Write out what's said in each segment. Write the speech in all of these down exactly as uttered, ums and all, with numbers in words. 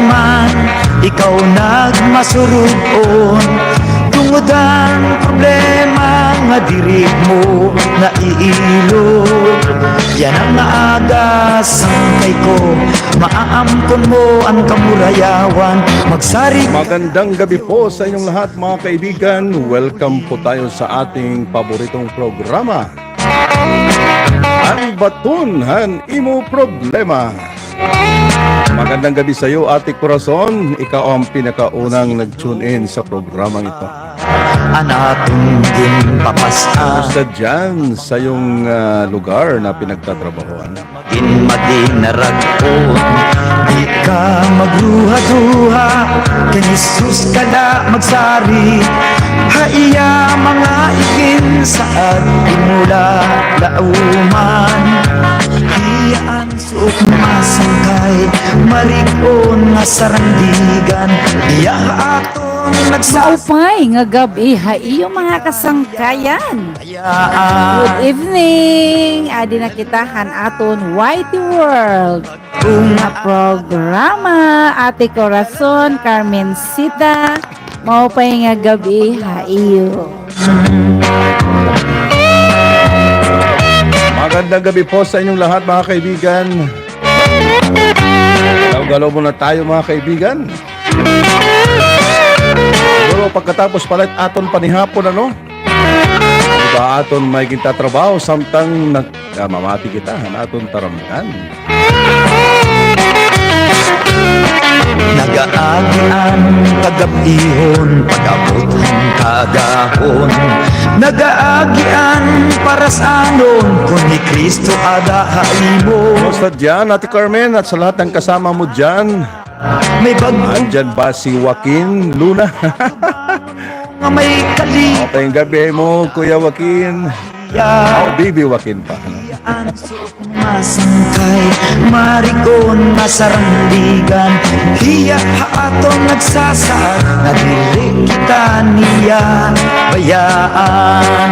man, ikaw nagmasurug-on. Tungod an problema nga diri mo naiilog. Yana nga aga, sangkay ko, maaamkon mo an kamurayawan. Magsarig. Magandang gabi po sa inyong lahat, mga kaibigan. Welcome po tayo sa ating paboritong programa, An Baton han Imo Problema. Magandang gabi sa iyo, Ate Corazon. Ikaw ang pinakaunang nag-tune in sa programang ito. An aton ginpapas-an. Kumusta dyan sa iyong, ah, lugar na pinagtatrabahoan? Magin madinarag-on, di ka magruha-ruha, kan Jesus ka la magsarig. Ha iya mga iginsaad, imo la lauman. Iya an suok masangkay, marig-on nga sarandigan. Iya ha aton nagsa- Maupay nga gab-i ha iyo mga kasangkayan. Good evening. Adi na kita han aton Y T World nga programa, Ate Corazon, Carmencita. Maupay nga gab-i ha iyo. Magandang gabi po sa inyong lahat, mga kaibigan. Galaw-galaw muna tayo, mga kaibigan. Siguro pagkatapos pala aton panihapon, ano? Di ba, aton may gintatrabaho, samtang nag-, ah, mamati kita han aton taramgan. Nagaagi an kagab-ihon, pag-abot han kaagahon. Nagaagi an paras-anon, kon hi Cristo ada ha imo. Kumusta dyan, Ate Carmen, at sa lahat ng kasama mo dyan? May bag- Andyan ba si Joaquin Luna? Nga may kali- Maupay nga gab-i ha imo, Kuya Joaquin. Oh, Baby Joaquin pa. Masangkay, marig-on, masarandigan. Hiya ha aton nagsasaad, nga diri kita niya bayaan.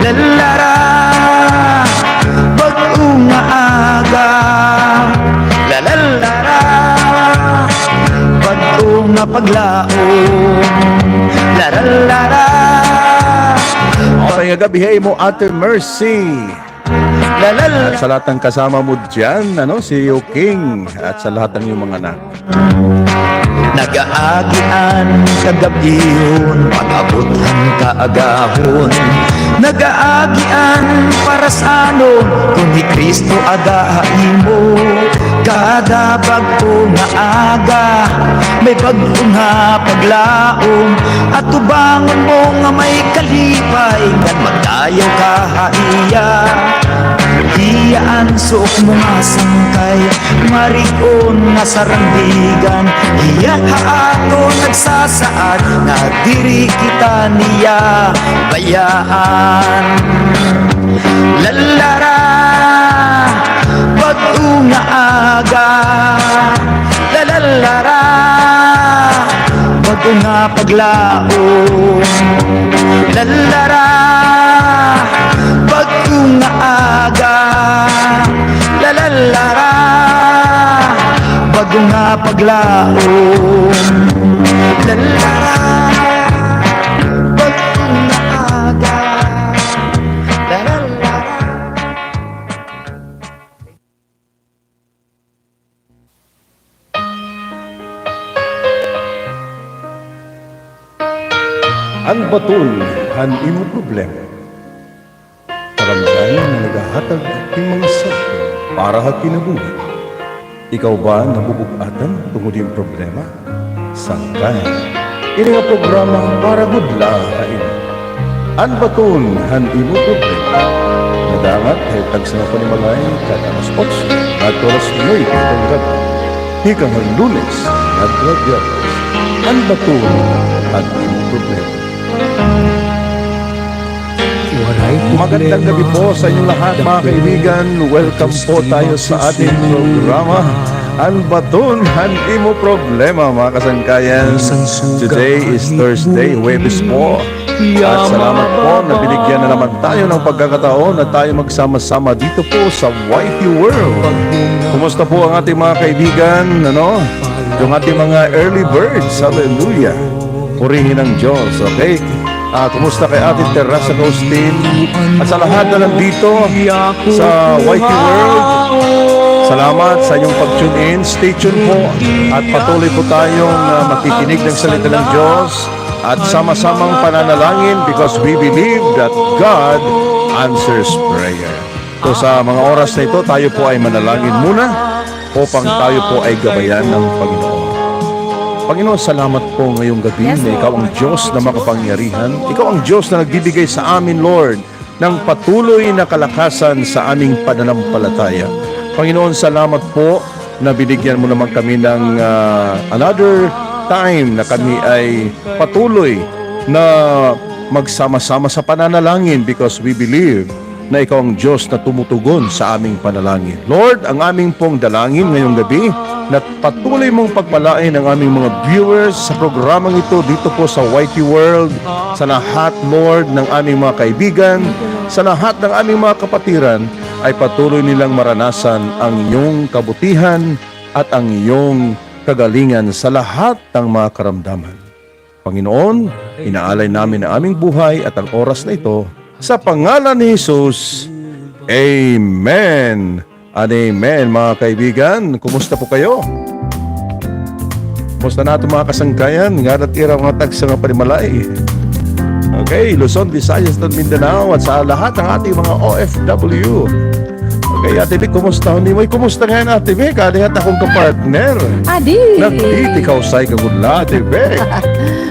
Lalara, bag-o nga aga. Lalara, bag-o nga paglaom. Lalara. Maupay nga gab-i ha imo, Ate Mercy. At sa lahat ng kasama mo dyan, ano, si King, at sa lahat ng iyong mga anak. Nagaagi an kagab-ihon, pag-abot han kaagahon. Nagaagi an paras-anon, kon hi Cristo ada ha imo. Kada bag-o nga aga, may bag-o nga paglaom. Atubangon mo nga may kalipay, ngan magdayaw ka ha iya. Iya an suok mo nga sangkay, marig-on nga sarandigan. Iya ha aton nagsasaad, nga diri kita niya bayaan. Lalara, bag-o nga aga. Lalalara, bag-o nga paglaom. Lalara, bag-o nga aga. Lalalara, bag-o nga paglaom. Lalara, bag-o nga aga. Lalara. An baton han imo problema. Taramgan nga nagahatag hin mga sabat para ha kinabuhi. Ikaw ba nabubug-atan tungod hin problema? Sangkay. Ini nga programa para gud la ha imo. An baton han imo problema. Nagaangat ha tagsa nga panimalay kada alas otso ngadto alas nuwebe kan gab-i. Tikang ha Lunes ngadto ha Biyernes. An baton han imo problema. Magandang gabi po sa inyong lahat, mga kaibigan. Welcome po tayo sa ating programa. An baton han imo problema, mga kasangkayan. Today is Thursday, Huwebes po. At salamat po na binigyan na naman tayo ng pagkakataon na tayo magsama-sama dito po sa Y T World. Kumusta po ang ating mga kaibigan, ano? Yung ating mga early birds, hallelujah. Purihin ang Diyos, okay? Ah, kumusta kay Ate Teresa Agustin? At sa lahat na nandito sa Y T World, salamat sa inyong pag-tune in. Stay tuned po at patuloy po tayong, ah, makikinig ng salita ng Diyos at sama-samang pananalangin because we believe that God answers prayer. So, sa mga oras na ito, tayo po ay manalangin muna upang tayo po ay gabayan ng Panginoon. Panginoon, salamat po ngayong gabi na ikaw ang Diyos na makapangyarihan. Ikaw ang Diyos na nagbibigay sa amin, Lord, ng patuloy na kalakasan sa aming pananampalataya. Panginoon, salamat po na binigyan mo naman kami ng, ah, another time na kami ay patuloy na magsama-sama sa pananalangin because we believe na ikaw ang Diyos na tumutugon sa aming panalangin. Lord, ang aming pong dalangin ngayong gabi, na patuloy mong pagpalain ang aming mga viewers sa programang ito dito po sa Y T World, sa lahat, Lord, ng aming mga kaibigan, sa lahat ng aming mga kapatiran, ay patuloy nilang maranasan ang iyong kabutihan at ang iyong kagalingan sa lahat ng mga karamdaman. Panginoon, inaalay namin ang aming buhay at ang oras na ito sa pangalan ni Jesus. Amen and amen, mga kaibigan. Kumusta po kayo? Kumusta na aton mga kasangkayan? Ngada it ira mga tagsa nga panimalay. Okay, Luzon, Visayas, and Mindanao, at sa lahat ng ating mga O F W. Okay, Ate Vic, kumusta? Hindi mo, kumusta ngayon, Ate Vic? Adi nga akong kapartner. Adi. Nagtitikahusay ka gud la, Ate Vic.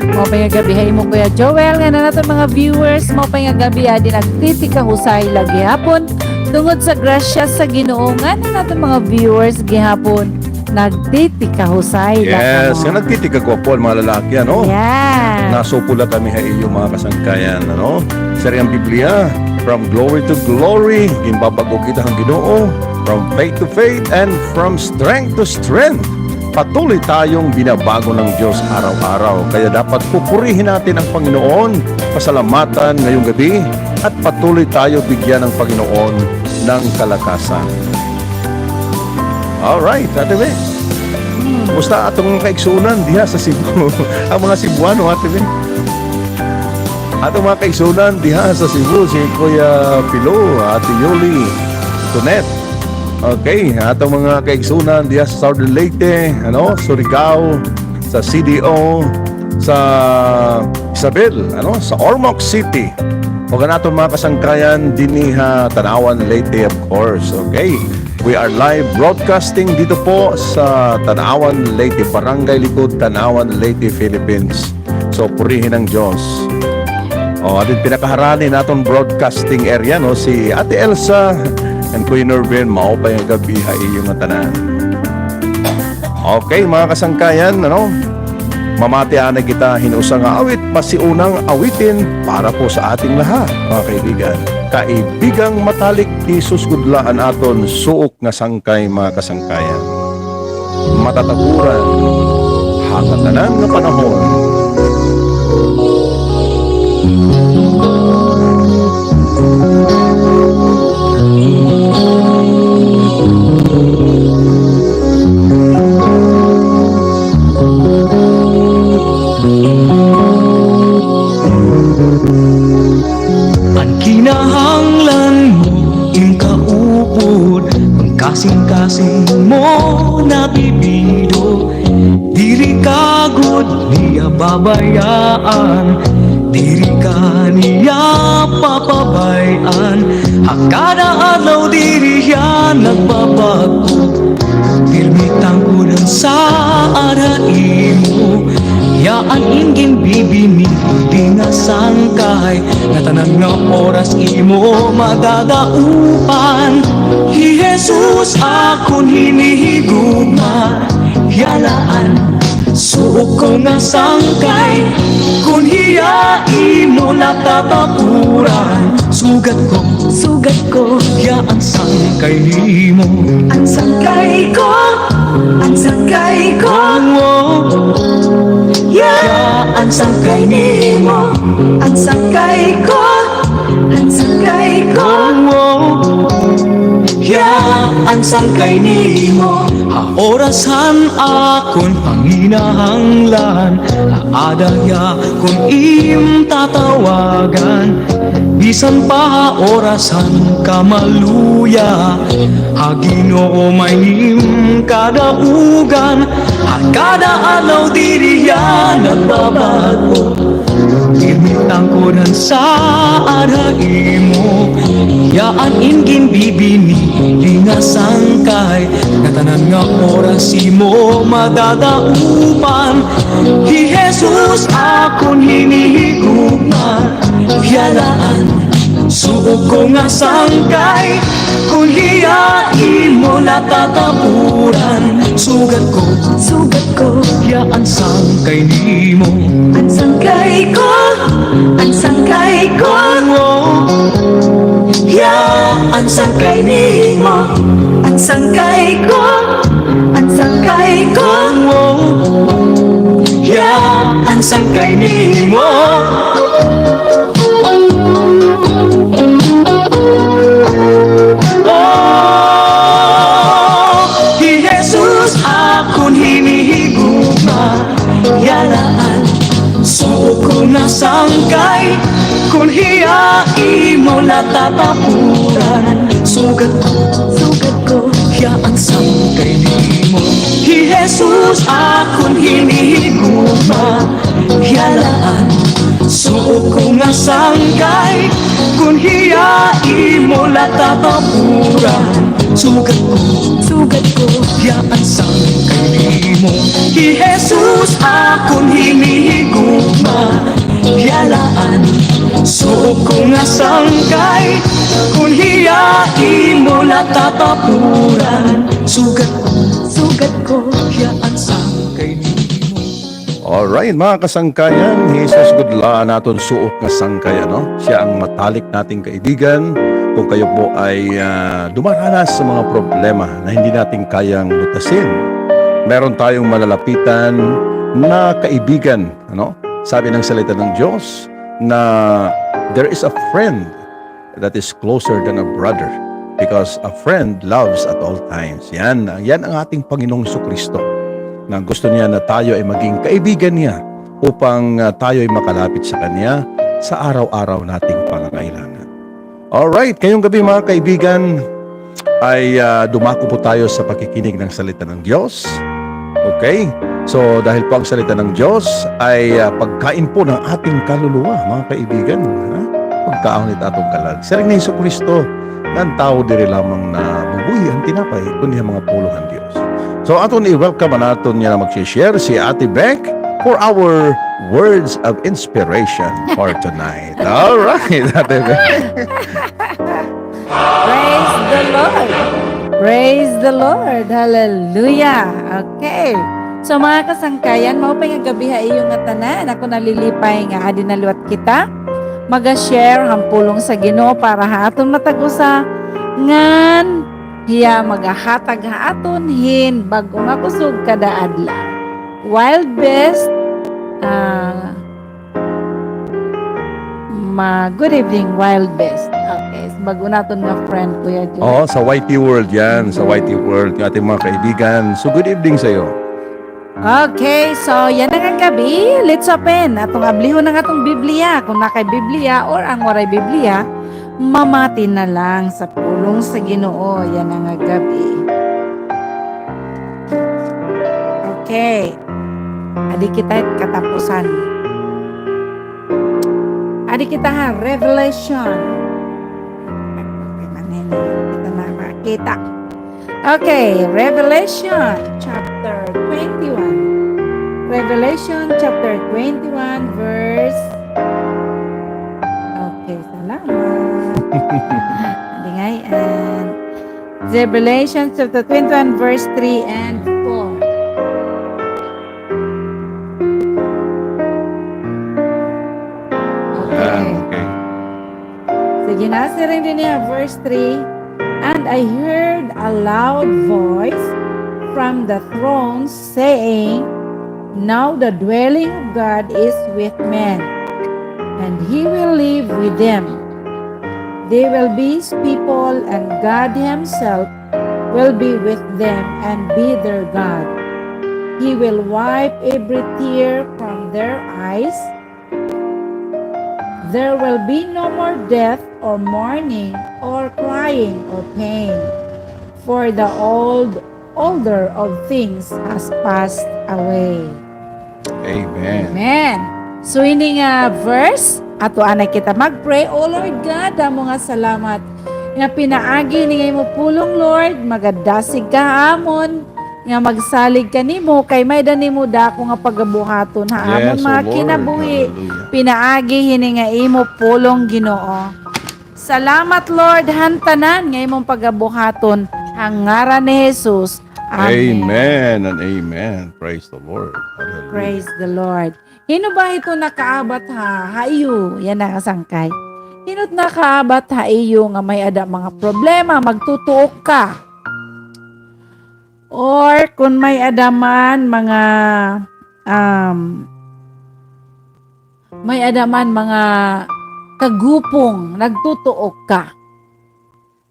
Maupay nga gab-i ha imo, Kuya Joel, ngan han aton mga viewers, maupay nga gab-i, adi nagtitikahusay la gihapon. Tungod sa grasya sa Ginoo, ngan han aton mga viewers gihapon nagtitikahusay la. Yes, kamo. Nga nagtitikagwapo an mga lalaki, ano? Yes. Nasupo la kami ha iyo, mga kasangkayan, ano? Siring an Biblia, "From glory to glory, ginbabag-o kita han Ginoo, from faith to faith, and from strength to strength." Patuloy tayong binabago ng Diyos araw-araw. Kaya dapat pupurihin natin ang Panginoon, pasalamatan ngayong gabi, at patuloy tayo bigyan ng Panginoon ng kalakasan. Alright, Ate Be. Kumusta aton mga kaigsunan diha sa Cebu? An mga Cebuano, Ate Be. Aton mga kaigsunan diha sa Cebu, si Kuya Pilo, Ate Yoli, Tonet. Okay, aton mga kaigsunan diha sa Southern Leyte, ano, Surigao, sa C D O, sa Isabel, ano, sa Ormoc City. Ug an aton mga kasangkayan dinhi ha Tanauan, Leyte, of course. Okay. We are live broadcasting dito po sa Tanauan, Leyte, Barangay Likod, Tanauan, Leyte, Philippines. So, purihin ang Diyos. O, aton pinakaharani naton broadcasting area, no, si Ate Elsa and Kuya Norben, maupay nga gab-i ha iyo ngatanan. Okay, mga kasangkayan, ano? Mamati anay kita hin usa nga awit, pasiunang awitin para po sa ating lahat, mga kaibigan. Kaibigang matalik, Jesus gud la an aton suok nga sangkay, mga kasangkayan. Matataburan ha ngatanan nga panahon. An kinahanglan mo, im kaupod, an kasingkasing mo nabibido. Diri ka gud niya babayaan, diri ka niya papabay-an. Ha kada adlaw diri hiya nagbabag-o. Pirmi tangkudan sa ara imo. Hiya an im ginbibi, mibi nga sangkay. Ngatanan nga oras imo madadaopan. Hi Jesus akon hinihigugma. Hiya la an suok Nga sangkay, kon hiya imo natatapuran, sugad ko, sugad ko, hiya an sangkay nimo. An sangkay ko, an sangkay ko. Oh, oh. Hiya an sangkay nimo, an sangkay ko, an sangkay ko. Oh, oh. Hiya an sangkay nimo. Ha oras han akon panginahanglan, ha ada hiya kon im tatawagan. Bisan pa ha oras han kamaluya, ha Ginoo may im kadaugan. Ha kada adlaw diri hiya nagbabag-o. Pirmi tangkodan sa ada imo. Hiya an im ginbibini nga sangkay. Ngatanan nga oras imo madadaupan. Hi Jesus akon hinihigugma. Hiya la an suok ko nga sangkay. Kon hiya imo natatapuran, sugad ko, sugad ko, hiya an sangkay nimo. An sangkay ko, an sangkay ko. Oh, oh. Hiya an sangkay nimo, an sangkay ko, an sangkay ko. Oh, oh. Hiya an sangkay nimo. Oh, hi Jesus akon hinihigugma, hiya la an suok ko nga sangkay, kon hiya imo natatapuran, sugad ko, sugad ko, hiya an sangkay nimo. Hi Jesus akon hinihigugma, hiya la an suok ko nga sangkay, kon hiya imo natatapuran, sugad ko, sugad ko, hiya an sangkay nimo. Hi Jesus akon hinihigugma, hiya la an suok ko nga sangkay, kon hiya imo natatapuran, sugad ko, sugad ko, hiya an sangkay nimo. Alright, mga kasangkayan, hi Jesus gud la an aton suok nga sangkay, ano? Siya ang matalik nating kaibigan. Kung kayo po ay, ah, dumaranas sa mga problema na hindi natin kayang lutasin, meron tayong malalapitan na kaibigan, ano? Sabi ng salita ng Diyos na there is a friend that is closer than a brother, because a friend loves at all times. Yan, yan ang ating Panginoong Jesucristo, na gusto niya na tayo ay maging kaibigan niya upang, ah, tayo ay makalapit sa Kanya sa araw-araw nating pangangailangan. Alright, ngayong gabi, mga kaibigan, ay, ah, dumako po tayo sa pakikinig ng salita ng Diyos. Okay? So, dahil po ang salita ng Diyos ay, ah, pagkain po ng ating kaluluwa, mga kaibigan, ha? Pagkaon it aton kalag. Siring ni Jesucristo, nga an tawo diri lamang nabubuhi han tinapay, kundi han mga pulong han Diyos. So, aton i-welcome an aton nga mag-share, si Ate Bec, for our words of inspiration for tonight. Alright, Ate Bec. Praise the Lord! Praise the Lord! Hallelujah! Okay. So, mga kasangkayan, maupay nga gab-i ha iyo ngatanan. Ako nalilipay nga adi na liwat kita maga-share han pulong sa Ginoo para ha aton matag-usa, ngan hiya magahatag ha aton hin bag-o nga kusog kada adlaw. Wild Best, ah, Ma, good evening, Wild Best. Okay, sa bag-o naton nga friend, Kuya Joe. Oo, sa Y T World yan, sa Y T World, yung ating mga kaibigan. So, good evening sa'yo. Okay, so yana nga gab-i, let's open. Aton ablihon an aton Biblia, kung naa kay Biblia or an waray Biblia, mamati na lang sa pulong sa Ginoo yana nga gab-i. Okay. Adi kita katapusan. Adi kita ha Revelation. Kita na makita. Okay, Revelation chapter twenty-one. Revelation chapter twenty-one, verse, okay, salamat. Adi ngay-an. Revelation chapter twenty-one, verse three and four. Siring dinhi ha verse three, "And I heard a loud voice from the throne saying, 'Now the dwelling of God is with men, and he will live with them. They will be his people, and God himself will be with them and be their God. He will wipe every tear from their eyes. There will be no more death or mourning or crying or pain, for the old order of things has passed away.'" Amen. Amen. So, ini nga verse, ato anay kita mag-pray. O Lord God, damo nga salamat nga pinaagi ini nga imo pulong, Lord. Magadasig ka ha amon nga magsalig kanimo, kay may-ada nimo dako nga pagabuhaton ha amon mga kinabuhi. Yes, O Lord. Hallelujah. Pinaagi hini nga imo pulong, Ginoo. Salamat, Lord, han tanan nga imong pagabuhaton, ha ngaran ni Jesus. Amen. Amen and amen. Praise the Lord. Hallelujah. Praise the Lord. Hin-o ba ito nakaabat ha, ha iyo? Yana, kasangkay. Hin-o it nakaabat ha iyo nga may-ada mga problema, magtutuok ka? Or kon may-ada man mga, um, may-ada man mga kagupong, nagtutuok ka?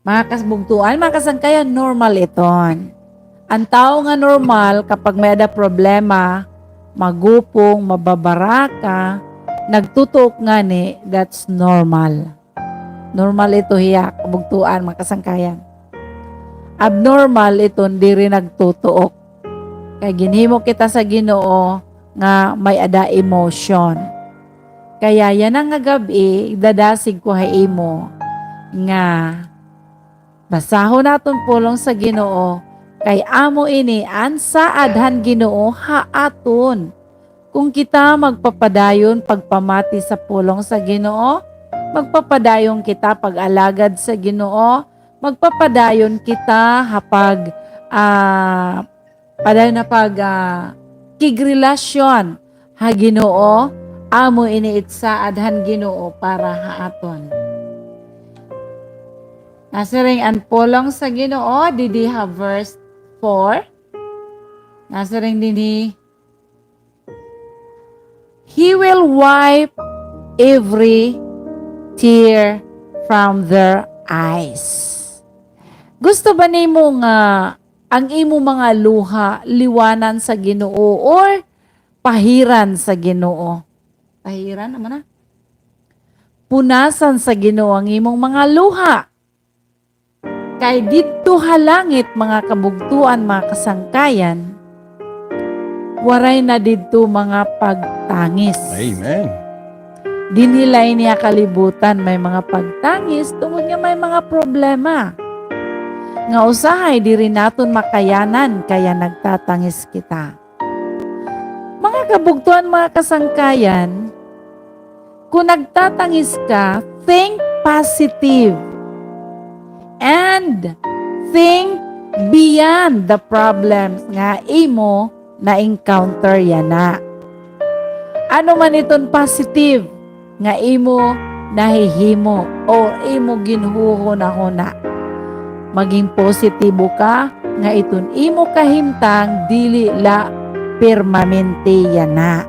Mga kabugtoan, mga kasangkayan, normal iton. An tawo nga normal, kapag may-ada problema, magupong, mababaraka, nagtutuok ngani, that's normal. Normal ito hiya, kabugtoan, mga kasangkayan. Abnormal iton diri nagtutuok. Kay ginhimo kita sa Ginoo nga may-ada emotion. Kaya yana nga gab-i, idadasig ko ha imo nga basahon naton pulong sa Ginoo, kay amo ini an saad han Ginoo ha aton. Kon kita magpapadayon pagpamati sa pulong sa Ginoo, magpapadayon kita pag-alagad sa Ginoo, magpapadayon kita ha pag, ah, padayon ha pag, ah, kigrelasyon ha Ginoo, amo ini it saad han Ginoo para ha aton. Nasiring an pulong sa Ginoo didi ha verse four. Nasiring dinhi, "He will wipe every tear from their eyes." Gusto ba nimo nga ang imo mga luha liwanan sa Ginoo or pahiran sa Ginoo? Pahiran, amo na. Punasan sa Ginoo ang imong mga luha. Kay didto ha langit, mga kabugtoan, mga kasangkayan, waray na didto mga pagtangis. Amen. Dinhi la ini ha kalibutan may mga pagtangis tungod nga may mga problema nga usahay diri naton makayanan, kaya nagtatangis kita. Mga kabugtoan, mga kasangkayan, kon nagtatangis ka, think positive and think beyond the problems nga imo na-encounter yana. Ano man iton positive nga imo nahihimo o imo ginhuhunahuna. Maging positibo ka nga iton imo kahimtang dili la permanente yana.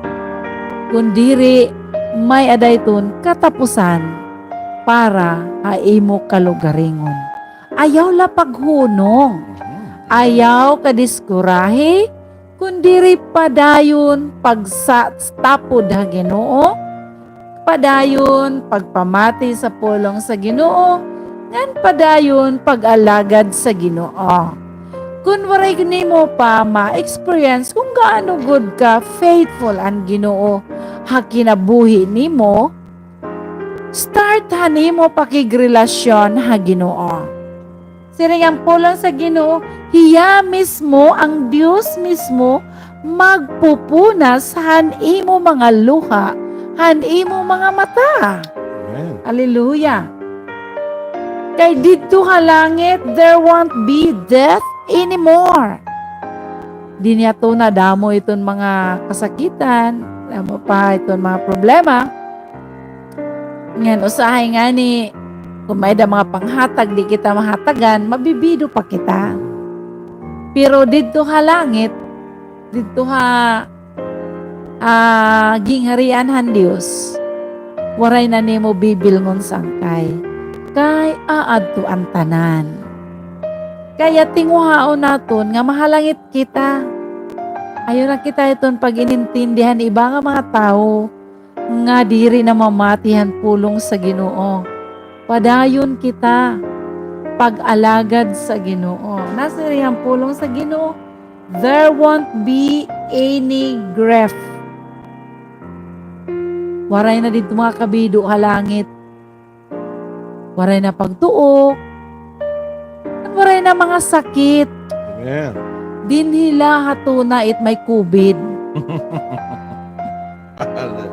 Kon diri, may-ada iton katapusan para ha imo kalugaringon. Ayaw la paghunong. Ayaw kadiskurahe, kon diri padayon pagsatapod ha Ginoo, padayon pagpamati sa pulong sa Ginoo, ngan padayon pag-alagad sa Ginoo. Kon waray nimo pa ma-experience kon gaano gud ka faithful an Ginoo ha kinabuhi nimo, start han imo pakigrelasyon ha Ginoo. Siring an pulong sa Ginoo, hiya mismo, an Dios mismo, magpupunas han imo mga luha, han imo mga mata. Amen. Hallelujah. Kay didto ha langit, there won't be death anymore. Dinhi ha tuna, damo iton mga kasakitan, damo pa iton mga problema. Ngan usahay ngani, Kon may-ada mga panghatag di kita mahatagan, mabibido pa kita. Pero didto ha langit, didto ha, ah, gingharian han Dios, waray na nimo bibilngon sangkay. Kay aadto an tanan. Kaya tinguhaon naton nga mahalangit kita. Ayaw na kita iton pag-inintindi han iba nga mga tawo nga diri namamati han pulong sa Ginoo. Padayon kita pag-alagad sa Ginoo. Nasiring an pulong sa Ginoo, "There won't be any grief." Waray na didto mga kabido ha langit. Waray na pagtuok. Waray na mga sakit. Amen. Dinhi la ha tuna it may covid. Hallelujah.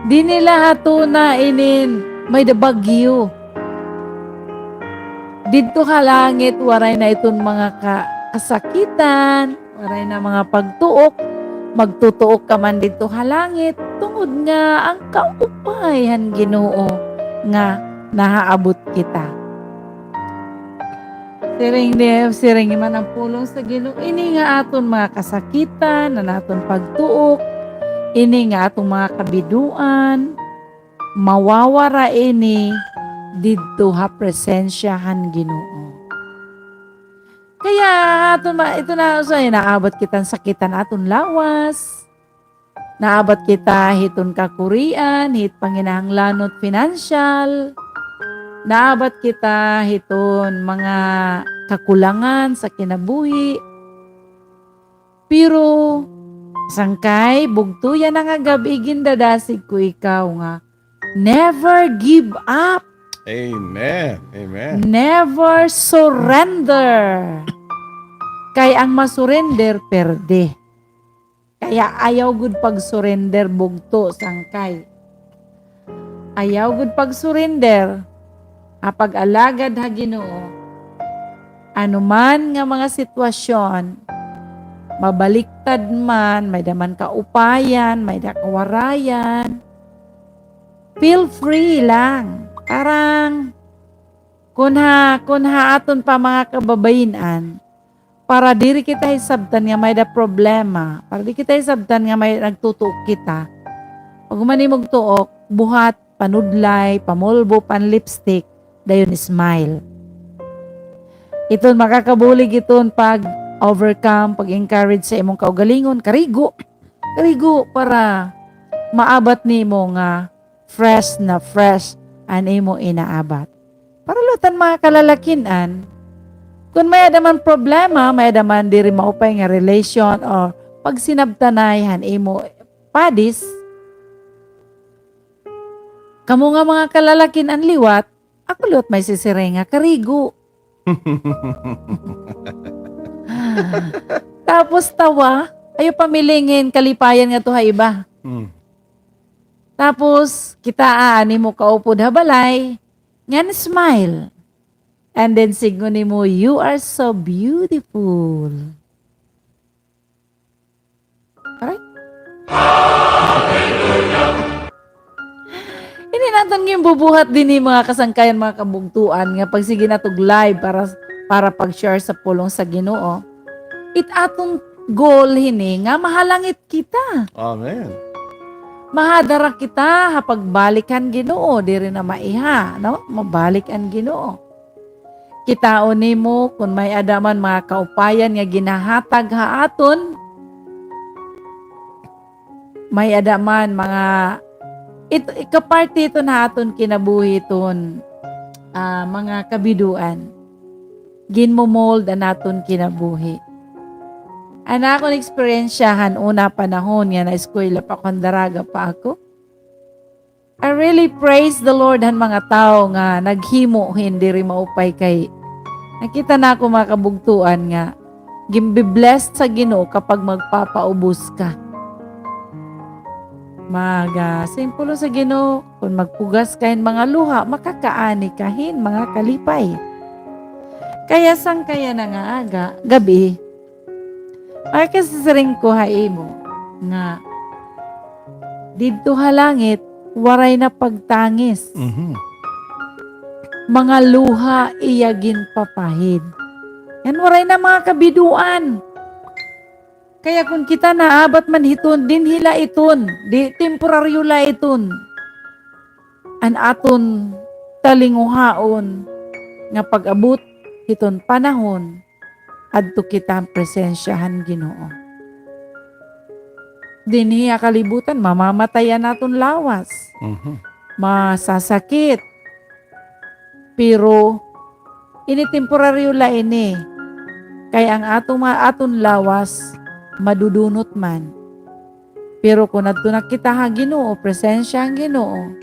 Dinhi la ha tuna inin may-ada bagyo. Didto ha langit, waray na iton mga ka-, kasakitan. Waray na mga pagtuok, magtutuok ka man didto ha langit, tungod nga an kaupay han Ginoo nga nahaabot kita. Siring ni, siring man an pulong sa Ginoo, ini nga aton mga kasakitan, an aton pagtuok, ini nga aton mga kabidoan, mawawara ini didto ha presensya han Ginoo. Kaya aton ma-, ito na, usahay, naabat kita han sakit han aton lawas. Naabat kita hiton kakurian, hit panginahanglanot financial. Naabat kita hiton mga kakulangan sa kinabuhi. Pero, sangkay, bugto yana nga gab-i gindadasig ko ikaw nga never give up. Amen. Amen. Never surrender. Kay ang masurrender, perde. Kaya ayaw gud pag-surrender, bugto, sangkay. Ayaw gud pag-surrender, ha pag-alagad ha Ginoo. Ano man nga mga sitwasyon, mabaliktad man, may-ada man kaupayan, may-ada kawarayan, feel free lang. Parang, kun ha, kun ha aton pa mga kababayin-an, para diri kita hisabtan nga may-ada problema, para di kita hisabtan nga may nagtutuok kita. Pag human nimog tuok, buhat, panudlay, pamulbo, pan-lipstick, dayon smile. Iton makakabulig iton pag-overcome, pag-encourage sa imong kaugalingon, karigo. Karigo para maabat nimo nga fresh na fresh an imo inaabat. Para liwat an mga kalalakin-an, kun may-ada man problema, may-ada man diri maupay nga relation or pagsinabtanay han imo padis, kamo nga mga kalalakin-an liwat, ako liwat may sisiring nga karigo. Tapos tawa, ayaw pamiling hin kalipayan ngadto ha iba. Hmm. Tapos, kitaa an imo kaupod ha balay, ngan smile. And then, sidngon nimo, "You are so beautiful." Aray. Ini an aton ginbubuhat dinhi, mga kasangkayan, mga kabugtoan, nga pagsige naton og live para, para pag-share sa pulong sa Ginoo. It aton goal hini nga mahalangit kita. Amen. Mahadara kita ha pagbalik han Ginoo, diri na maiha, no? Mabalik an Ginoo. Kitaon nimo kon may-ada man mga kaupayan nga ginahatag ha aton, may-ada man mga, it-, ikaparte iton ha aton kinabuhi iton, ah, mga kabidoan. Ginmo-mold an aton kinabuhi. An akon eksperyensya han una panahon nga naeskwela pa ako, han daraga pa ako, I really praise the Lord han mga tawo nga naghimo hin diri maupay, kay nakita nako, mga kabugtoan, nga ginbi-bless sa Ginoo kapag magpapaubos ka. Mag, ah, simpolo sa Ginoo, kon magpugas ka hin mga luha, makakaani ka hin mga kalipay. Kaya sangkay yana nga aga, gab-i, makasisiring ko ha imo nga didto ha langit, waray na pagtangis. Mhm. mga luha iya ginpapahid. Yan, waray na, mga kabidoan. Kaya kun kita naabat man hiton, dinhi la iton, di, temporaryo la iton. An aton talinguhaon nga pag-abot hiton panahon, adto kita han presensya han Ginoo. Dinhi ha kalibutan, mamamatay an aton lawas. Mhm. Masasakit. Pero ini temporaryo la ini. Kay an aton ma-, aton lawas madudunot man. Pero kun adto na kita ha Ginoo, presensya han Ginoo.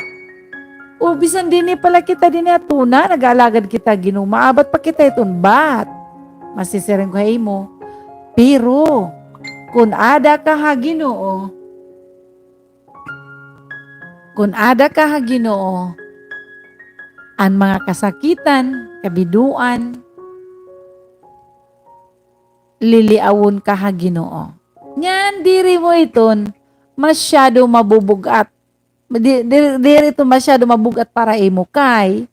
O bisan dinhi pa la kita dinhi ha tuna, nag-aalagad kita ha Ginoo, maabat pa kita hiton bat. Masisiring ko ha imo, pero kun aada ka ha Ginoo, kun aada ka ha Ginoo, an mga kasakitan, kabidoan, liliawon ka ha Ginoo. Ngan diri mo iton masyado mabubug-at. Di, di, diri iton masyado mabug-at para imo kay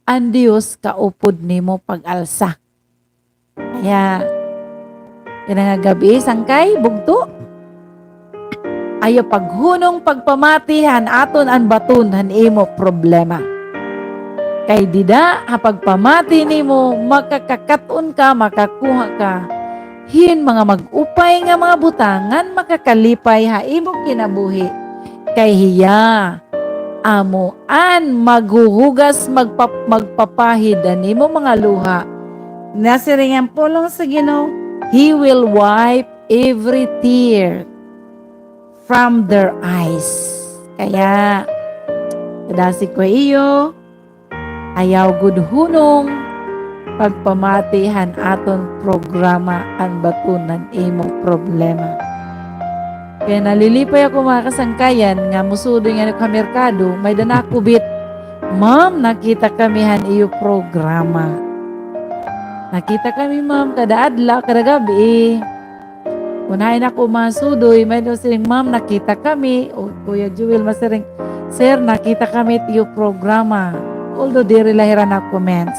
an Dios kaupod nimo pag-alsa. Kaya, yana nga gab-i, sangkay, bugto. Ayaw paghunong pagpamati han aton an baton han imo problema. Kay dida, ha pagpamati nimo, makakakat-on ka, makakuha ka hin mga mag-upay nga mga butang ngan makakalipay ha imo kinabuhi. Kay hiya amo an maghuhugas, magpa-, magpapahid han imo mga luha. Nasiring an pulong sa Ginoo, He will wipe every tear from their eyes. Kaya, kadasig ko iyo, ayaw gud hunong pagpamati han aton programa, an baton han imo problema. Kaya nalilipay ako, mga kasangkayan, nga musudoy ngani ako ha merkado, may-ada nakubit, "Ma'am, nakita kami han iyo programa." Nakita kami, ma'am, kada adlaw, kada gab-i. Kun hain ako masudoy, may-ada siring, "Ma'am, nakita kami." O Kuya Jewel, masiring, "Sir, nakita kami it iyo programa." Although diri la hira na-comments.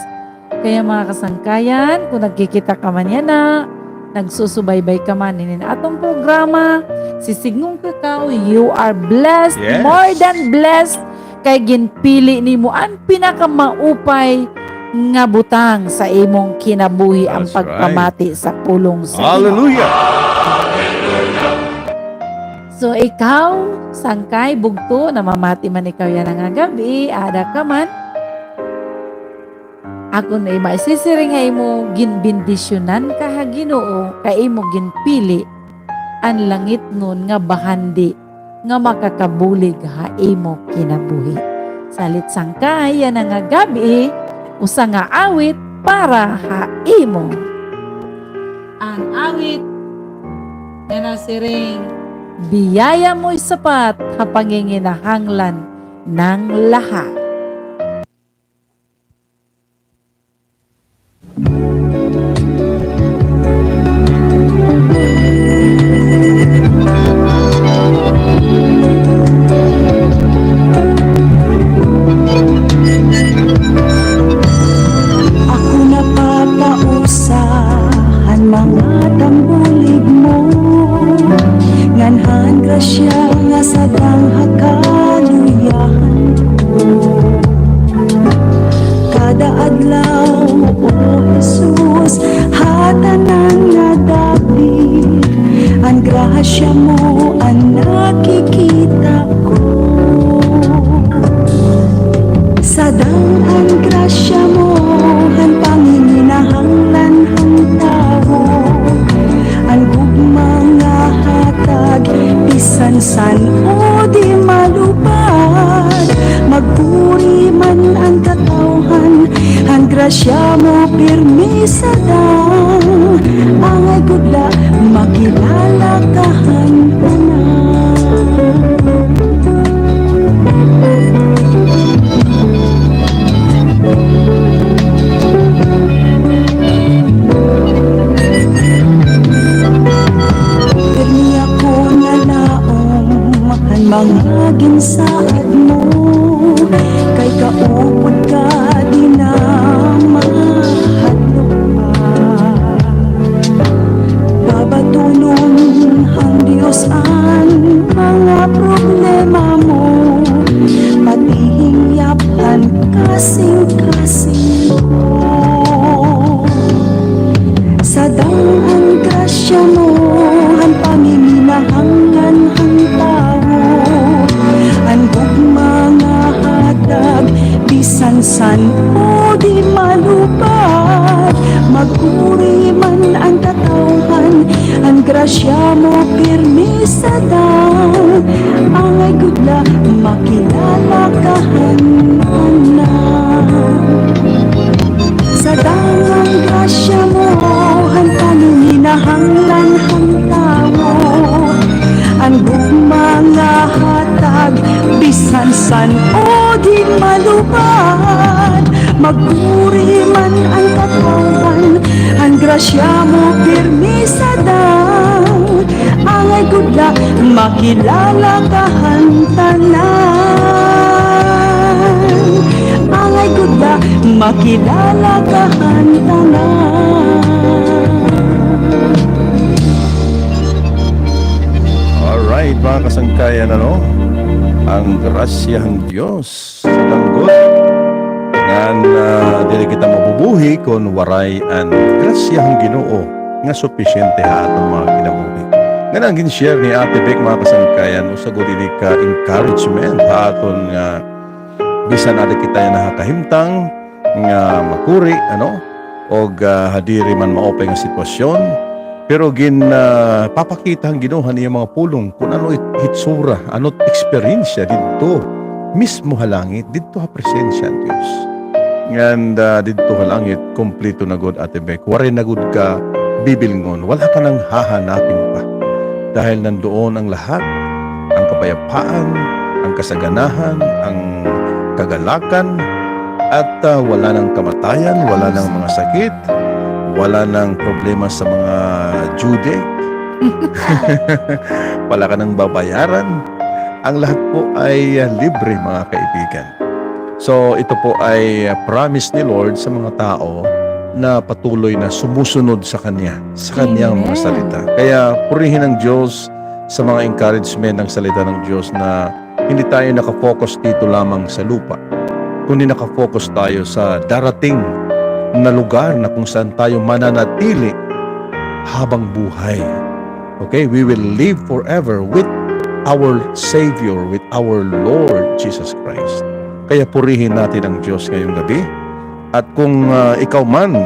Kaya mga kasangkayan, kun nagkikita ka man yana, nagsusubaybay ka man hinin aton programa, sisidngon ko ikaw, you are blessed, more than blessed, kay ginpili nimo an pinakamaupay nga butang sa imong kinabuhi, an pagpamati sa pulong sa Ginoo. Hallelujah! So, ikaw, sangkay, bugto, namamati man ikaw yana nga gab-i, aada ka man. Akon maisisiring ha imo, ginbendisyonan ka ha Ginoo, kay imo ginpili an langitnon nga bahandi nga makakabulig ha imo kinabuhi. Salit sangkay yana nga gab-i, usa nga awit para ha imo. An awit nga nasiring, "Biyaya mo'y sapat ha panginginahanglan ng lahat." Ako napapausa han mga tambulig mo, ngan han grasya nga sadang ha kaluyahan ko. Kada adlaw, O Jesus, ha tanan nga dapit, an grasya mo an nakikita ko. Sadang an grasya mo han panginginahanglan han tawo. An gugma nga hatag, bisan san-o di malupad. Magpuri man an katawhan, an grasya mo pirmi sadang. Angay gud la makilala ka han tanan. Pirmi ako nalaom han mga ginsaad mo, kay kaupod ka O di malupad, magkuri man an katawhan, an grasya mo pirmi sa daw, angay gud la makilala ka han tanan. Sa daw an grasya mo, han tanan hinahanglan han tawo, an gugma nga hatag, bisan san-o di malupad, magkuri man an katawhan, an grasya mo pirmi sa daw, angay gud la makilala ka han tanan, angay gud la makilala ka han tanan. Alright, mga kasangkayan, ano? An grasya han Dios sa danggod ngan, ah, diri kita mabubuhi kon waray an grasya han Ginoo nga supisyente ha aton mga kinabuhi. Ngan an gin-share ni Ate Bec, mga kasangkayan, usa gud ini ka encouragement ha aton nga bisan ada kita yana ha kahimtang nga makuri, ano, og, ah, ha diri man maupay nga sitwasyon, pero gin, ah, papakita han Ginoo han iya mga pulong kon ano it hitsura, ano it eksperyensya didto mismo ha langit, didto ha presensya han Dios. Ngan, ah, didto ha langit, kumpleto na gud, Ate Bec. Waray na gud ka bibilngon, wala ka nang hahanapin pa. Dahil nandoon ang lahat, ang kapayapaan, ang kasaganahan, ang kagalakan, at, ah, wala nang kamatayan, wala nang mga sakit, wala nang problema sa mga due date. Wala ka nang babayaran. Ang lahat po ay, ah, libre, mga kaibigan. So, ito po ay, ah, promise ni Lord sa mga tao na patuloy na sumusunod sa Kanya, sa Kanyang mga salita. Kaya purihin ang Diyos sa mga encouragement ng salita ng Diyos na hindi tayo nakafocus dito lamang sa lupa, kundi nakafocus tayo sa darating na lugar na kung saan tayo mananatili habang buhay. Okay, we will live forever with our Savior, with our Lord Jesus Christ. Kaya purihin natin ang Diyos ngayong gabi. At kung, ah, ikaw man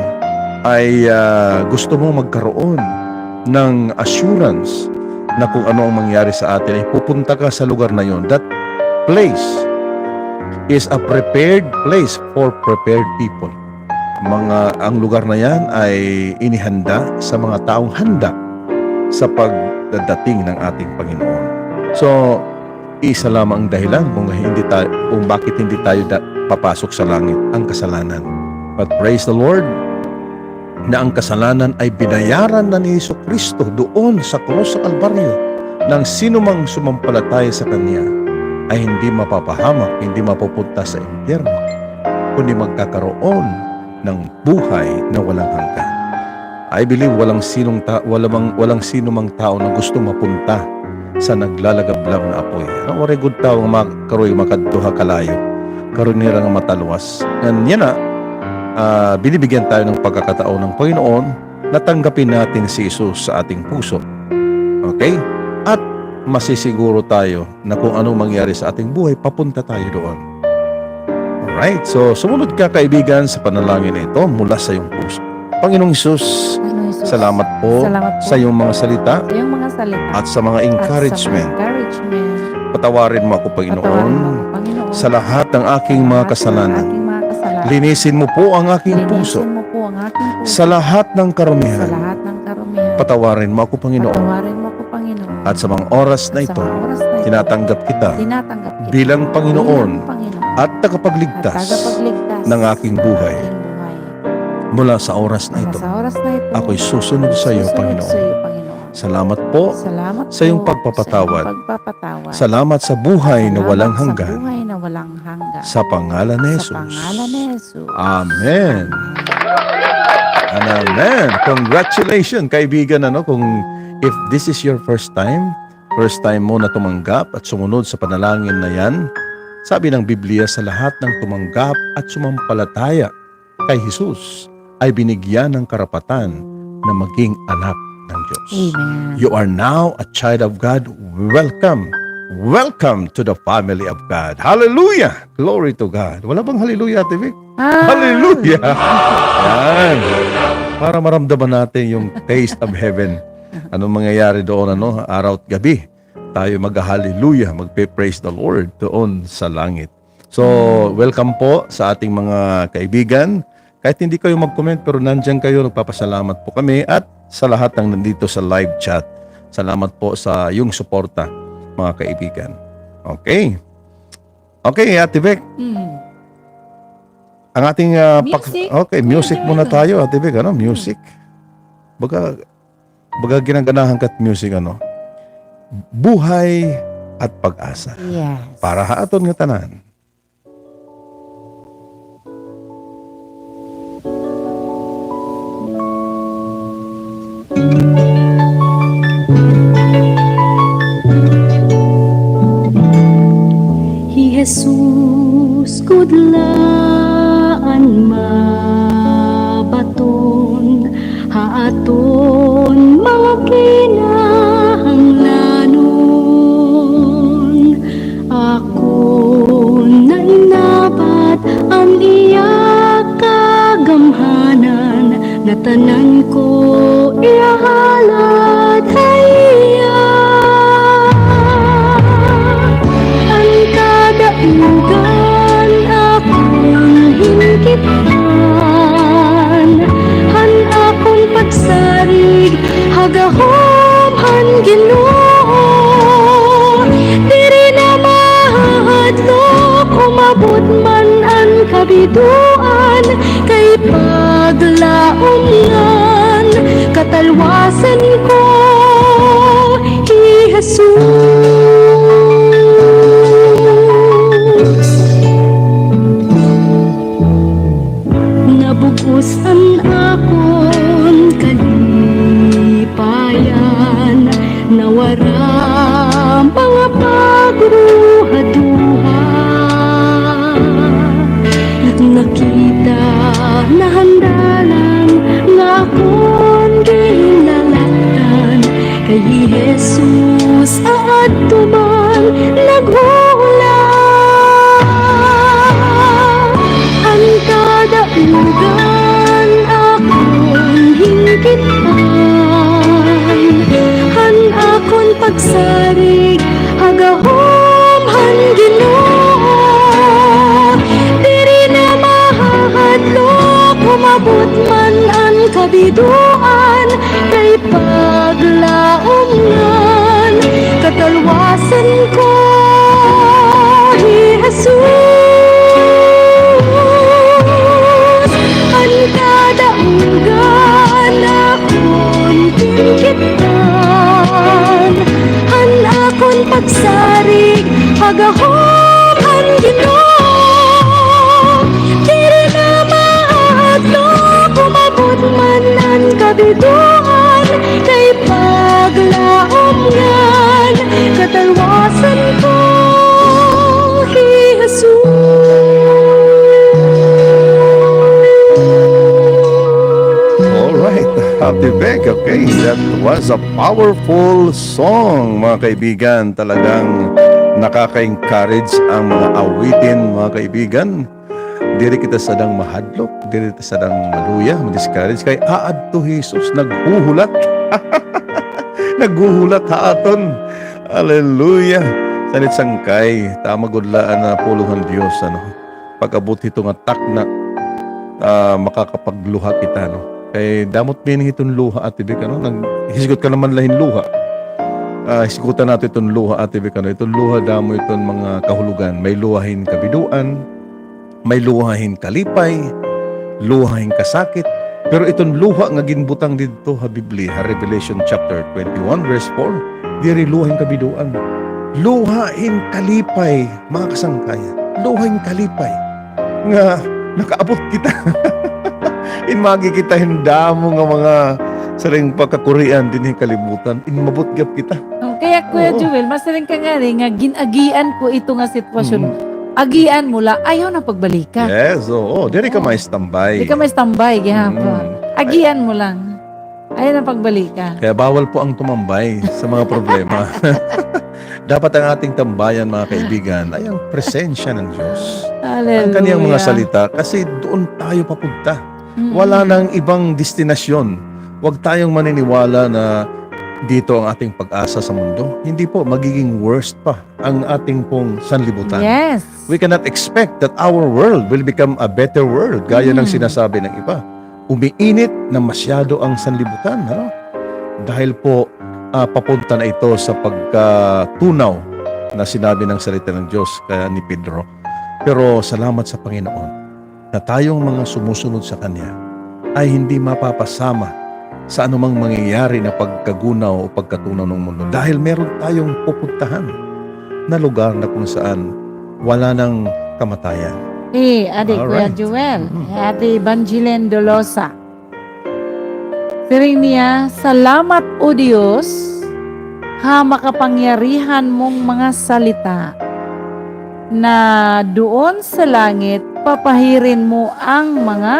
ay, ah, gusto mong magkaroon ng assurance na kung ano ang mangyari sa atin, ay pupunta ka sa lugar na yon. That place is a prepared place for prepared people. Mga, ang lugar na yan ay inihanda sa mga taong handa sa pagdadating ng ating Panginoon. So, isa lamang ang dahilan kung hindi ta-, kung bakit hindi tayo da-, papasok sa langit, ang kasalanan. But praise the Lord, na ang kasalanan ay binayaran na ni Jesucristo doon sa krus sa Kalbaryo, na ang sinumang sumampalataya sa Kanya ay hindi mapapahamak, hindi mapupunta sa impyerno, kundi magkakaroon ng buhay na walang hanggan. I believe walang sinong ta-, walang, walang sinumang tao na gusto mapunta sa naglalagablab na apoy. Ano, waray gud tawo nga ma-, karoy makadto ha kalayo. Karoy nira nga matalwas. Ngan yana, ah, binibigyan tayo ng pagkakataon ng Panginoon na tanggapin natin si Jesus sa ating puso. Okay? At masisiguro tayo na kung anong mangyari sa ating buhay, papunta tayo doon. Alright, so sumunod ka, kaibigan, sa panalangin na ito mula sa iyong puso. Panginoong Jesus, Panginoong Jesus, salamat po, salamat po sa iyong mga salita, sa iyong mga salita, at sa mga at sa mga encouragement, encouragement. Patawarin mo ako, Panginoon, patawarin mo ako, Panginoon, sa lahat ng aking mga, sa lahat ng kasalanan, aking mga kasalanan. Linisin mo po ang aking puso, linisin mo po ang aking puso, sa lahat ng karumihan, sa lahat ng karumihan. Patawarin mo ako, Panginoon, patawarin mo ako, Panginoon. At sa mga oras na ito, tinatanggap kita bilang Panginoon at tagapagligtas ng aking buhay. Mula sa oras na ito, ako'y susunod sa iyo, Panginoon. Salamat po sa iyong pagpapatawad. Salamat sa buhay na walang hanggan. Sa pangalan ni Jesus. Amen. And amen. Congratulations, kaibigan, ano, kung if this is your first time, first time mo na tumanggap at sumunod sa panalangin na yan, sabi ng Biblia, sa lahat ng tumanggap at sumampalataya kay Jesus ay binigyan ng karapatan na maging anak ng Diyos. Amen. You are now a child of God. Welcome Welcome to the family of God. Hallelujah! Glory to God. Wala bang hallelujah, Ate Vic? Ah. Hallelujah! Yan. Para maramdaman natin yung taste of heaven. Anong mangyayari doon, ano, araw at gabi? Tayo mag-hallelujah, magpe-praise the Lord doon sa langit. So, welcome po sa ating mga kaibigan. Kahit hindi kayo mag-comment, pero nandiyan kayo, nagpapasalamat po kami. At sa lahat ng nandito sa live chat, salamat po sa iyong suporta, mga kaibigan. Okay. Okay, Ate Bec. Mm. Ang ating, ah, pak-, music. Okay, music muna tayo, Ate Bec, ano? Music. Baga, baga ginaganahan ka it music, ano? Buhay at pag-asa. Yes. Para ha aton nga tanan. Hi Jesus gud la an mabaton ha aton mga kinahanglanon. Akon nainabat an iya kagamhanan, ngatanan ko ihahalad ha iya. An kadaugan akon hinkit-an, han akon pagsarig ha gahom han Ginoo. Diri na mahahadlok, umabot man an kabidoan, kay paglaom ngan katalwasan ko hi Jesus. Nabug-os an akon kalipayan, nawara mga pagduha-duha. Nakita na han dalan nga akon ginlalaktan, kay hi Jesus aadto man naghuhulat. An kadaugan akon hinkit-an, han akon pagsarig ha gahom han Ginoo. Diri na mahahadlok, umabot man an kabidoan, kay paglaom ngan katalwasan ko hi Jesus. An kadaugan akon hinkit-an, han akon pagsarig ha gahom han Ginoo. Diri na mahahadlok, umabot man an kabidoan, kay paglaom ngan katalwasan ko hi Jesus. All right, Ate Bec, okay, that was a powerful song, mga kaibigan. Talagang nakaka-encourage ang mga awitin, mga kaibigan. Diri kita sadang mahadlok, diri kita sadang maluya, ma-discourage. Kay aadto hi Jesus, naghuhulat. Naghuhulat ha aton. Hallelujah. Sanit sangkay, tama gud la an, ah, pulong han Dios, ano. Pag-abot hito nga takna, ah, makakapagluha kita, no. Kay damo it meaning hiton luha, Ate Bec, ano. Naghisgot ka naman la hin luha. Ah, hisgutan naton iton luha, Ate Bec, ano. Iton luha, damo iton mga kahulogan. May luha hin kabidoan, may luha hin kalipay, luha hin kasakit. Pero iton luha nga ginbutang didto ha Biblia, ha Revelation chapter twenty-one, verse four, diri luha hin kabidoan. Luha hin kalipay, mga kasangkayan. Luha hin kalipay. Nga nakaabot kita. In magi kita hin damo nga mga siring pagkakurian dinhi ha kalibutan. In mabot gihap kita. Oh, kaya, Kuya Joel, masiring ka ngani nga gin-agian ko ito nga sitwasyon. Mm. Agian mo la, ayaw na pagbalika. Yes, oo. Diri ka ma-standby. Diri ka ma-standby gihapon. Mm. Agian mo lang. Ayaw na pagbalika. Kaya bawal po ang tumambay sa mga problema. Dapat ang ating tambayan, mga kaibigan, ay ang presensya ng Diyos. Ang kaniyang mga Hallelujah. salita, kasi doon tayo papunta. Mm. Wala nang ibang destinasyon. Huwag tayong maniniwala na dito ang ating pag-asa sa mundo. Hindi po, magiging worst pa ang ating pong sanlibutan. Yes. We cannot expect that our world will become a better world, gaya ng Mm. sinasabi ng iba. Umiinit na masyado ang sanlibutan, ano? Dahil po, ah, papunta na ito sa pagkatunaw na sinabi ng salita ng Diyos kaya ni Pedro. Pero salamat sa Panginoon na tayong mga sumusunod sa Kanya ay hindi mapapasama sa anumang mangyayari na pagkagunaw o pagkatunaw ng mundo dahil meron tayong pupuntahan na lugar na kung saan wala nang kamatayan. Eh, adi, Kuya Alright. Joel, Mm. eh, Adi Evangeline Dolosa. Siring niya, "Salamat, O Diyos, ha makapangyarihan mong mga salita, na doon sa langit, papahirin mo ang mga,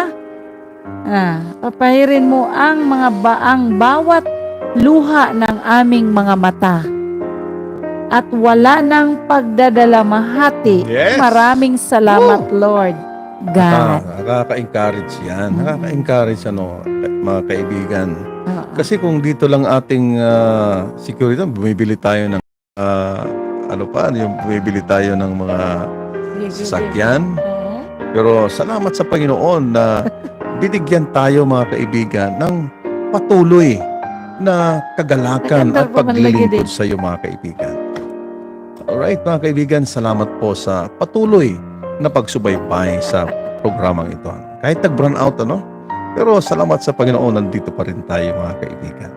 ah, papahirin mo ang mga ba-, ang bawat luha ng aming mga mata. At wala nang pagdadalamhati." Yes. Maraming salamat, Woo! Lord God. Nakaka-, nakaka-encourage yan. Mm. Nakaka-encourage, ano, mga kaibigan. Oo. Kasi kung dito lang ating, ah, security, bumibili tayo ng, ah, ano pa, yung bumibili tayo ng mga Sige, sige. sasakyan. Oo. Pero salamat sa Panginoon na binigyan tayo, mga kaibigan, ng patuloy na kagalakan Naganda at pa man lagi paglilingkod din. sa iyo, mga kaibigan. Alright, mga kaibigan, salamat po sa patuloy na pagsubaybay sa programang ito. Kahit nag-brown out, ano? Pero salamat sa Panginoon, nandito pa rin tayo, mga kaibigan.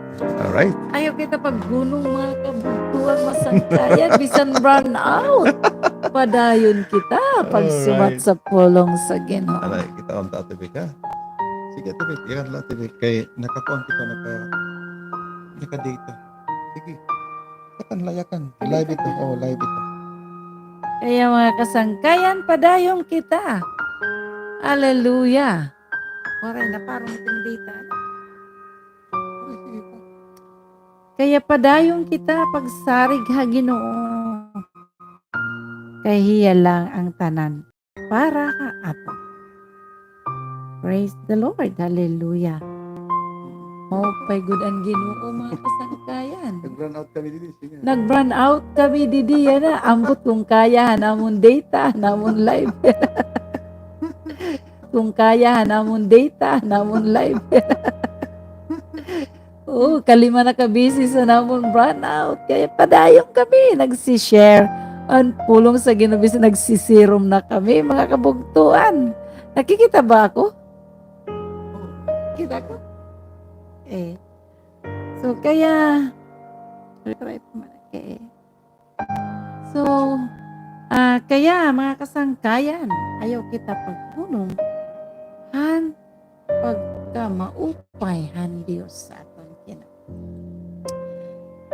Alright? Ayaw kita paggunong, mga kabugtuan, masangkayan, bisan brown out. Padayon kita, pagsumat Alright. sa pulong sa Ginoo. Alright, kita unta, Ate Vic, ha? Sige, Ate Vic, iyan lang, Ate Vic. Kay nakakuan kita, naka-, naka-data. Sige. Yakan la, yakan. Live ito. Oh, live ito. Kaya, mga kasangkayan, padayon kita. Hallelujah. Waray na, parang itong data. Kaya padayon kita pagsarig ha Ginoo. Kay hiya lang ang tanan para ha aton. Praise the Lord. Hallelujah. Maupay gud an Ginoo, mga kasangkayan. Nag-brown out kami didi, sige. Nag-brown out kami didi, yana. Ambot kung kaya han amon data, han amon live. Kung kaya han amon data, han amon live. Oo, kalima na ka beses han amon brown out. Kaya padayon kami nagsi-share an pulong sa Ginoo, bisan nagsi-serum na kami, mga kabugtuan. Nakikita ba ako? Kita ko? Eh. So, kaya, okay. So, ah, kaya, mga kasangkayan, ayaw kita paggunong han pagkamaupay han Dios sa aton kinabuhi.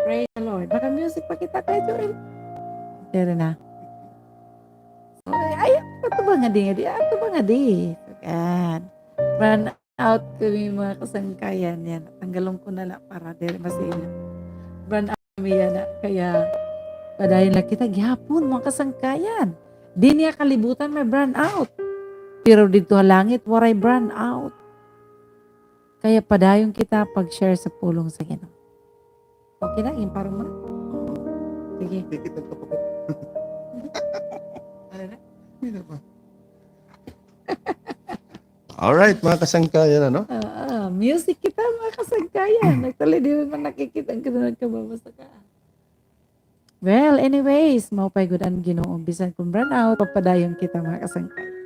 Praise the Lord. Baka music pa kita, Kuya Joel. Diri na. So, ay, ato ba nga di, nga di, ato ba nga di? Sugad. Brown out kami, mga kasangkayan. Yan, tanggalon ko na la para diri masila. Brown out kami yana. Kaya, padayon la kita gihapon, mga kasangkayan. Dinhi ha kalibutan may brown out. Pero didto ha langit, waray brown out. Kaya padayon kita pag-share sa pulong sa Ginoo. Okay na, imparong mo na. Sige. Dikit ang kapatid. Ano na? Hindi na ba? Alright, mga kasangkayan, ano? Oo, music kita, mga kasangkayan. Actually, di man nakikita an kita nagkababasa ka. Well, anyways, maupay gud an Ginoo. Bisan kon brown out, papadayon kita, mga kasangkayan.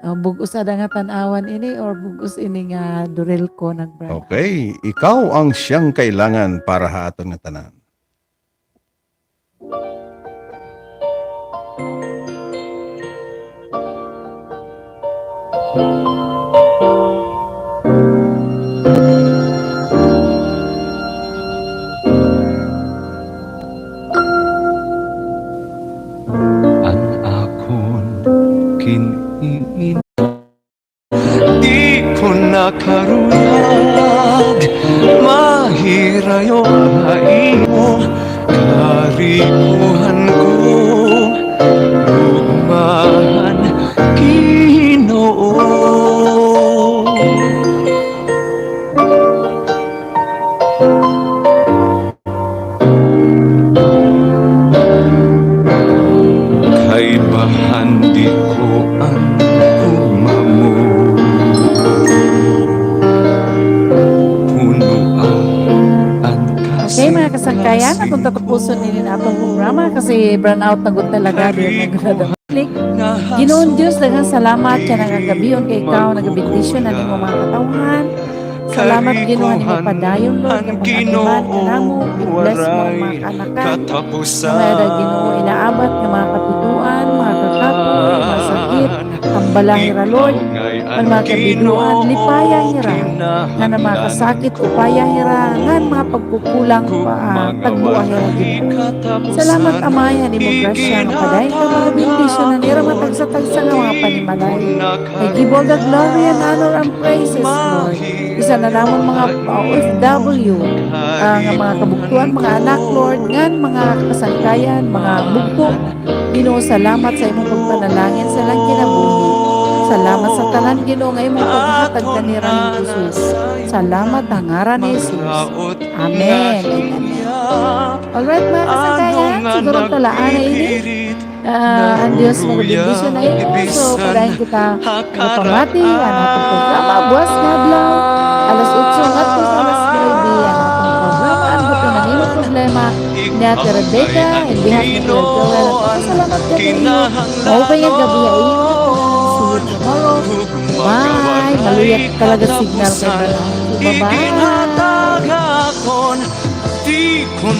Ah, bug-os ada nga tan-awan ini or bug-os ini nga duril ko nag-brown out? Okay, ikaw ang siyang kailangan para ha aton nga tanan. An akon kin-iin. Di ko nakaruyag mahirayo ha imo kari. Ikuhan ko, gugmahan, Ginoo. Kay bahandi ko an gugma mo. Punoa an Okay, mga kasangkayan, aton tatapuson ini nga aton programa kasi brownout na gud talaga, di na gud na. Ginoong Dios, daghang salamat kay nagagabion kay ikaw, nagabendisyon an imo mga katawhan. Salamat, Ginoo, han imo padayon, Lord, nga pag-atiman kanamo, i-bless mo an mga kaanakan. May-ada, Ginoo, inaabat nga mga kabidoan, mga kakapoy, mga sakit, hambala hira, Lord, an mga kabidoan, lipaya hira, ngan an mga kasakit, upaya hira, ngan mga pagkukulang, pa, ah, tagboa hira, Ginoo. Salamat, Amay, han imo grasya nga padayon ka mga bendisyon han ira mga tagsa-tagsa nga mga panimalay. I give all the glory and honor and praises, Lord. Bisan an amon mga, ah, O F W, ah, nga mga kabugtoan, mga anak, Lord, ngan mga kasangkayan, mga bugto. Ginoo, salamat sa imong pagpanalangin sa ilang kinabuhi. Salamat sa tanan, Ginoo, nga imong paghatag kanira ni Jesus. Salamat ha ngaran ni Jesus. Amen. Amen. Alright, mga kasangkayan, siguro talaan na ini. Ah, an Dios magabendisyon ha imo. So, padayon kita magapamati, an aton programa, buwas nga adlaw, alas otso ngadto sa alas nuebe, an aton programa, An Buto nga Nimo Problema, ni Ate Rebecca, in behalf ni Kuya Joel, nagpapasalamat kami ha iyo. Maupay nga gab-i ha iyo. See you tomorrow. Bye. Maluyag talaga signal kay Bye-bye.